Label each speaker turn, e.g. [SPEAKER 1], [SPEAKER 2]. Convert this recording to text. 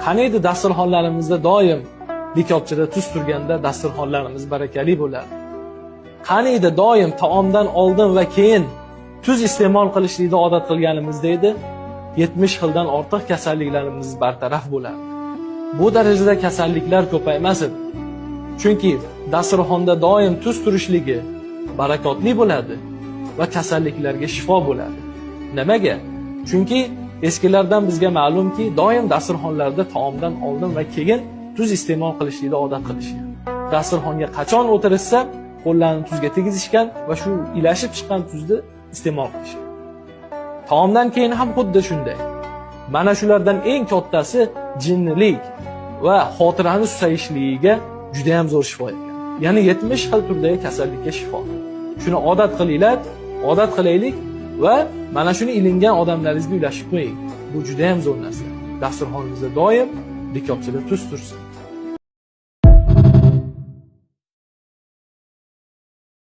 [SPEAKER 1] Qaniydi dasturxonlarimizda doim likopchada tuz turganda dasturxonlarimiz barakali bo'lardi. Qaniydi doim taomdan oldin va keyin tuz iste'mol qilishlikni odat qilganimizda edi, 70 xildan ortiq kasalliklarimiz bartaraf bo'lardi. Bu darajada kasalliklar ko'paymas edi. Chunki dasturxonda doim tuz turishligi barakotli bo'ladi va kasalliklarga shifo bo'ladi. Nimaga? Chunki eskilardan bizga ma'lumki, doim dasturxonlarda taomdan oldin va keyin tuz iste'mol qilishlikni odat qilishgan. Dasturxonga qachon o'tirishsa, qo'llarini tuzga tegizishgan va shu ilashib chiqqan tuzni iste'mol qilishgan. Taomdan keyin ham xuddi shunday. Mana shulardan eng kattasi jinnilik va xotirani susayishligiga juda ham zo'r shifo ekan. Ya'ni 70 xil turdagi kasallikka shifo. Shuni odat qilinglar, odat qilaylik va mana shuni ilingan odamlaringizga ulashib qo'ying. Bu juda ham zo'r narsa. Dasturxonimizda doim likopchada tuz tursin.